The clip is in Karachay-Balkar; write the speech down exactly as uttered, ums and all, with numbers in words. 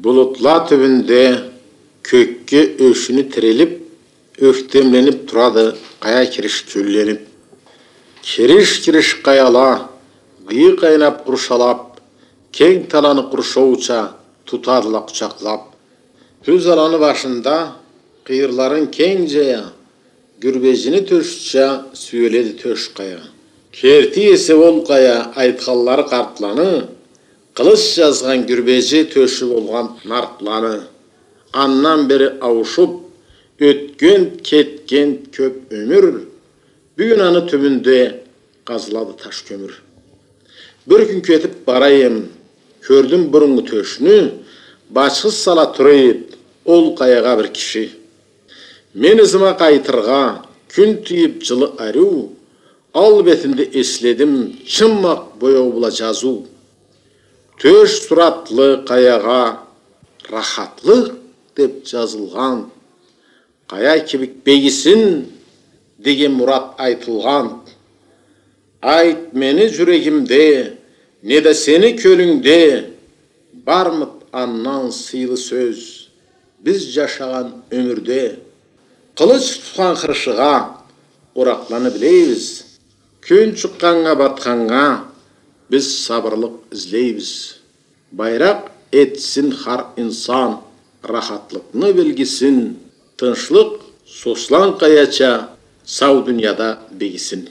Булутла тюбюнде кёкге ёшюню тирелип, ёхтемленип турады къая кириш кюнленип. Кириш-кириш къаяла, гыйы къайнап къуршалап, кенг таланы къуршоуча тутадыла къучакълап. Тюз аланы башында къыйырларын кенг жая, гюрбежини тёшча сюеледи тёш къая. Керти эсе ол къая, айтханлары къартланы, къылыч жазгъан гюрбежи тёшю болгъан нартланы. Андан бери ауушуп, ётген-кетген кёп ёмюр, бюгюн аны тюбюнде къазылады таш кёмюр. Бир кюн кетип бара эм, кёрдюм буруннгу тёшню, бачхыс сала тура эди ол къаягъа бир киши. Мен ызыма къайтыргъа, кюн тийип жылы ариу, ал бетинде эследим чыммакъ бояу бла жазыу. Тёш суратлы къаягъа «Рахатлыкъ» деп жазылгъан. Къая кибик бегисин деген мурат айтылгъан. Айт, мени жюрегимде, неда сени кёлюнгде бармыд андан сыйлы сёз биз жашагъан ёмюрде? Къылыч тутхан хыршыгъа оракъланы билейбиз. Кюн чыкъгъаннга, батханнга биз сабырлыкъ излейбиз. Байракъ этсин хар инсан рахатлыкъны белгисин, тынчлыкъ Сослан къаяча сау дунияда бегисин.